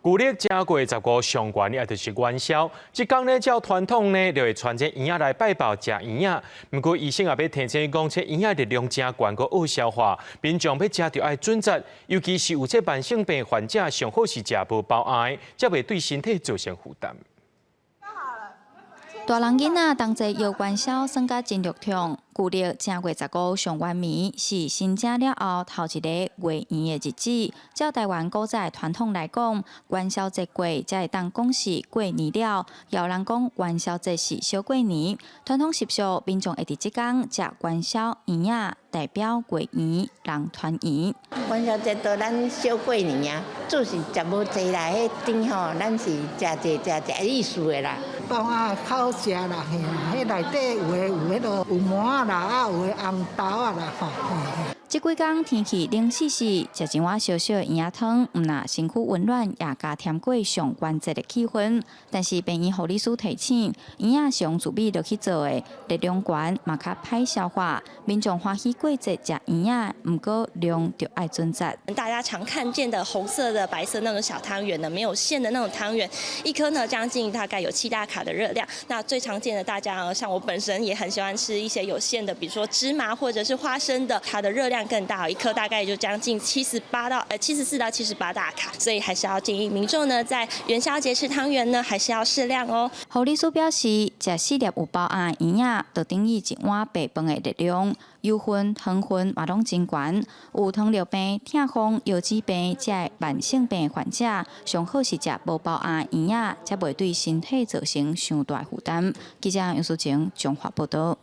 舊曆正月十五上元，也就是元宵。這工呢，照傳統呢，就會傳這圓仔來拜拜食圓仔。毋過醫生也欲提醒講，這圓仔熱量誠懸，閣惡消化，民眾欲食就愛準則，尤其是有這慢性病患者，上好是食無包餡，才袂對身體造成負擔。大人囡仔同齊搖元宵，耍甲真熱鬧。舊曆正月十五上元暝是新正了後頭一個月圓的日子。照台灣古早的傳統來講，元宵節過才會當講是過年了。有人講元宵節是小過年。傳統習俗，民眾會佇這工食元宵圓仔，代表月圓人團圓。元宵節都咱小過年啊，就是食無濟啦，彼甜吼，咱是食濟食食意思的啦。包仔較好食啦，嘿啦，彼內底有的有彼囉有糜仔啦，啊有的紅豆仔啦，吼。這幾工天氣冷絲絲，食一碗燒燒的圓仔湯，毋但身軀溫暖，也加添過上元節的氣氛。但是病院護理師提醒，圓仔用糯米落去做的，熱量懸，嘛較歹消化。民眾歡喜過節食圓仔，毋過量就愛準則。大家常看見的紅色的、白色那種小湯圓呢，沒有餡的那種湯圓，一顆呢將近大概有7大卡的熱量。那最常見的，大家像我本身也很喜歡吃一些有餡的，比如說芝麻或者是花生的，它的熱量更大，一顆大概就將近78到74到78大卡，所以還是要建議民眾呢，在元宵節吃湯圓呢，還是要適量哦。護理師表示，食四粒有包餡的圓仔，就等於一碗白飯的熱量，油分、糖分嘛攏真懸。有糖尿病、痛風、腰子病這慢性病患者，上好是食無包餡圓仔，才袂對身體造成傷大負擔。記者楊淑晴綜合報導。